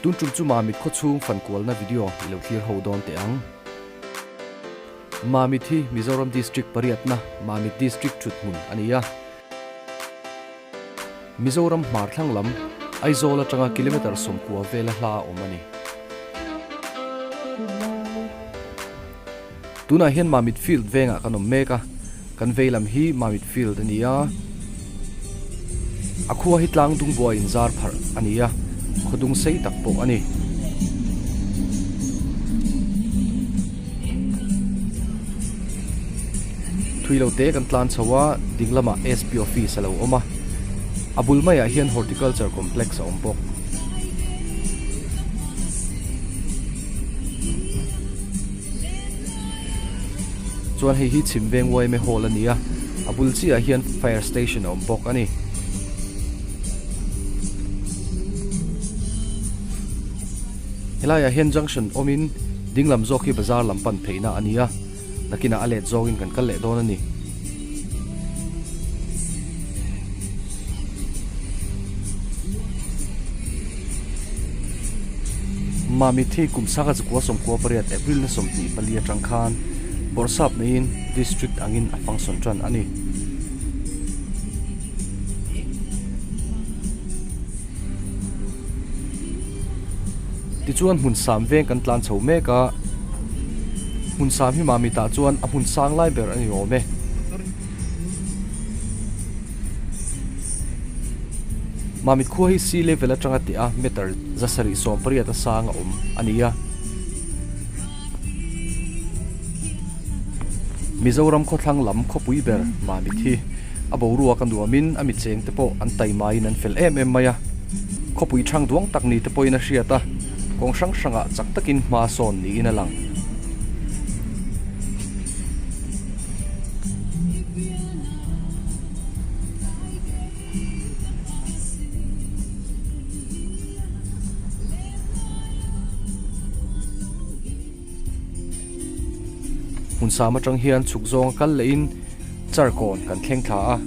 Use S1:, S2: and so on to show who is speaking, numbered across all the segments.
S1: Tun tum chu Mamit khawchhung fankualna video i lo thlir ho dawn teh ang. Mamit hi Mizoram District pariatna Mamit District thuthmun a ni a. Mizoram hmar thlang lam Aizawl atanga kilometre 90 vela hla a awm a ni. Tunah hian Mamit Field vengah kan awm mek a, kan vei lam hi Mamit Field a ni a. A khua hi tlang dung buai inzar pharh a ni a, khaw dung sei tak pawh a ni. Thui lo te kan tlan chho a, ding lamah SP office a lo awm a, a bul maiah hian Horticulture Complex a awm bawk. Chuan hei hi chhim veng yma hall a ni a, a bul chiahah hian fire station a awm bawk a ni. Helaiah hian junction awmin ding lam zawk hi bazar lam pan theihna a ni a, nakinah a let zawngin kan kal leh dawn a ni. Mamit hi kum sanga chukua 98 April na 24 atang khan bawrhsap neiin district angin a function tan a ni. Tichuan hmun sam veng kan tlan chho mek a, hmun sam hi Mamitah chuan a hmun sang lai ber a ni awm e. Mamit khua hi sea level atanga teh a meter 780 a sang a awm a ni a. Mizoram khawthlang lam khawpui ber Mamit hi a boruak a nuamin a micheng te pawh an taimaiin an fel em em mai a. Khawpui thang duang tak ni te pawhin a hriat a, kawng hrang hrangah chak takin hma sawn niin a lang. Hmun sam atang hian chhuk zawnga kal lehin char kawn kan thleng thla a.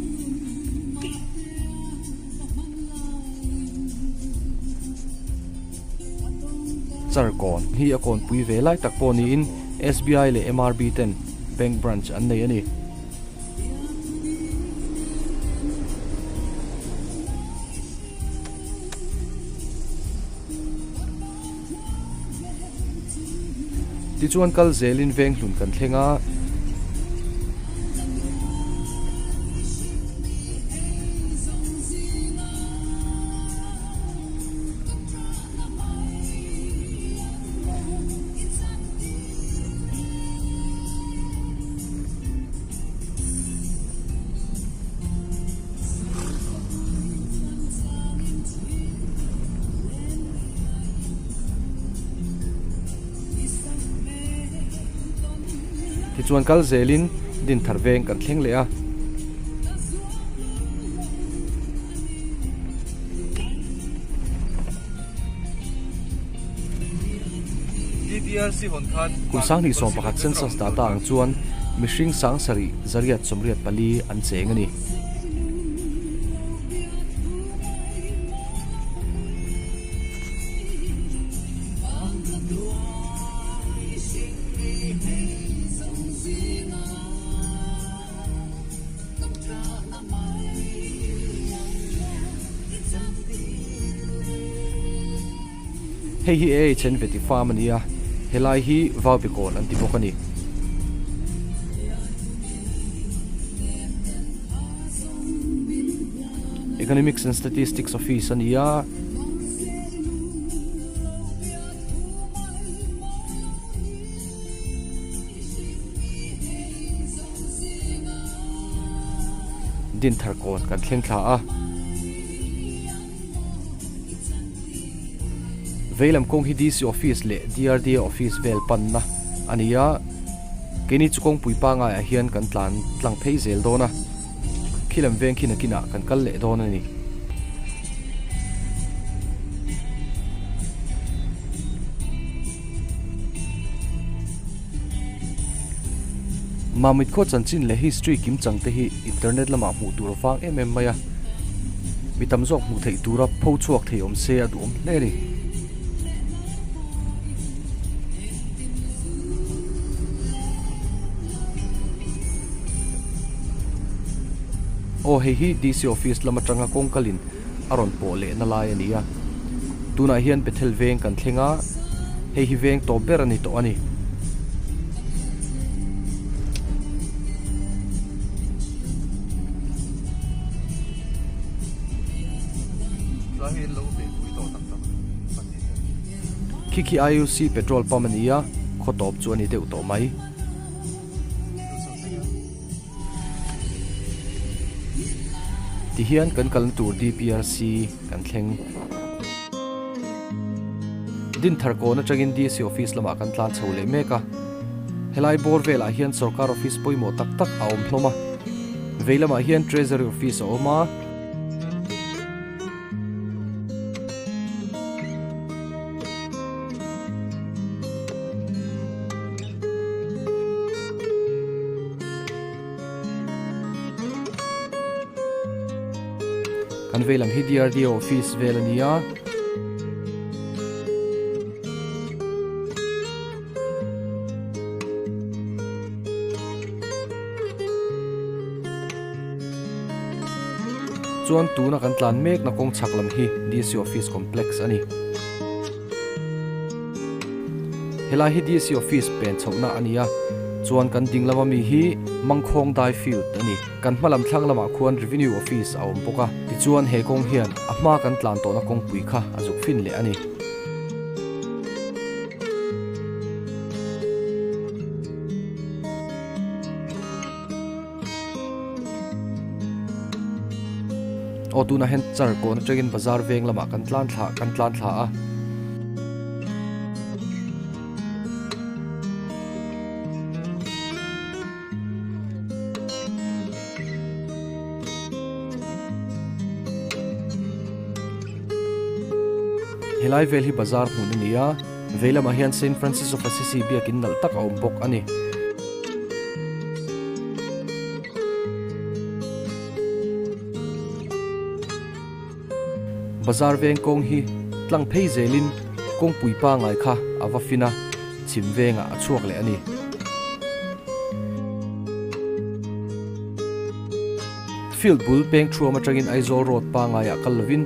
S1: Char kawn hi a kawnpui ve lai tak pawh niin SBI leh MRB ten bank branch an nei a ni. Tichuan kal zelin veng hlun kan thleng a. Tichuan kal zelin Dinthar veng kan thleng leh a. Kum 2011 census data ang chuan mihring 7,884 an cheng a ni. Hei hi AHN Veti Farm a ni a, helai hi Vaubikawn an ti bawk a ni. Economics and Statistics Office a ni a. Dinthar kawn kan thleng thla a. Veilam kawng hi DC Office leh DRDA Office vel panna a ni a, keini chu kawngpui pangaiah hian kan tlan tlang phei zel dawn a, khilam veng khi nakinah kan kal leh dawn a ni. Mamit khaw chanchin leh history kim chang te hi internet lamah hmuh tur a vang em em mai a, mi tam zawk hmuh theih tura pho chhuak thei awm se a duhawm hle a ni. Aw hei hi DC office lam atanga kawng kalin a rawn pawh lehna lai a ni a. Tunah hian Bethel veng kan thleng a, hei hi veng tawp ber a ni tawh a ni. Khi khi IUC petrol pump a ni a, khaw tawp chu a ni deuh tawh mai. Tihian kan kalna tur DPRC kan thleng. Dinthar kawn atangin DC office lamah kan tlan chho leh mek a. Helai bawr velah hian sorkar office pawimawh tak tak a awm hlawm a. Vei lamah hian Treasury office a awm a. Kan vei lam hi DRDO office vel a ni a. Chuan tuna kan tlan mekna kawng chhak lam hi DC office complex a ni. Helai hi DC office pen chhohna a ni a, chuan kan ding lama mi hi Mangkhawng Dai Field a ni. Kan hma lam thlang lamah khuan Revenue Office a awm bawk a, tichuan he kawng hian a hma kan tlan tawhna kawngpui kha a zuk fin leh a ni. Aw tunah hian char kawn atangin bazar veng lamah kan tlan thla kan tlan thla a. Helai vel hi bazar hmun a ni a, vei lamah hian Saint Francis of Assisi biakin nalh tak a awm bawk a ni. Bazar veng kawng hi tlang phei zelin kawngpui pangai kha a va fin a, chhim vengah a chhuak leh a ni. Field bul peng thuam atangin Aizawl road pangaiah kal lovin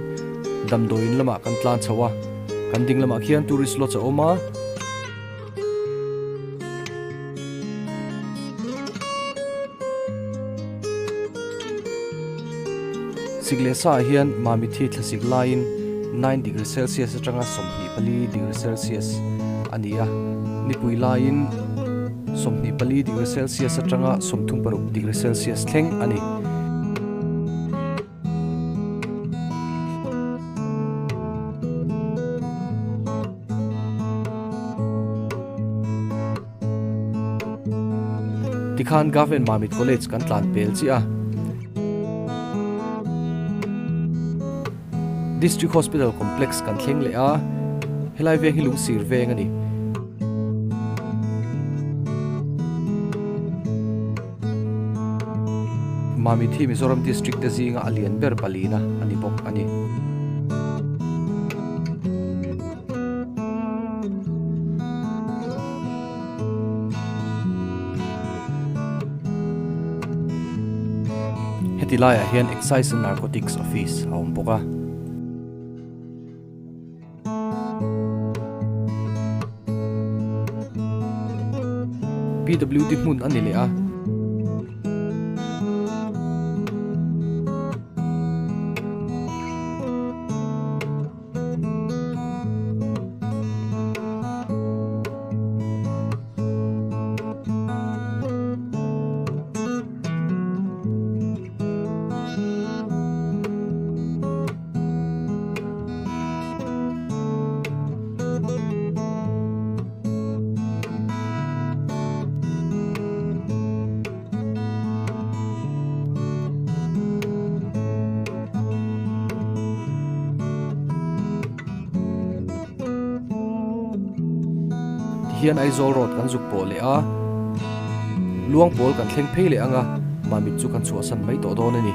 S1: damdawiin lamah kan tlan chho a, kan ding lamah khian tourist lodge a awm a. Sik leh saah hian Mami thi thlasik laiin 9 degree celsius atanga 24 degree celsius a ni a, nipui laiin 24 degree celsius atanga 36 degree celsius thleng a ni. Tikhan Government Mamit College kan tlan pel chiah a. District Hospital Complex kan thleng leh a, helai veng hi lungsir veng a ni. Mamit hi Mizoram District te zinga a lian ber palina a ni bawk a ni. Heti laiah hian Excise and Narcotics Office a awm bawk a. PWD hmun a ni leh a. Tihian Aizawl road kan zuk pawh leh a, luang pawl kan thleng phei leh ang a, Mamit chu kan chhuahsan mai tawh dawn a ni.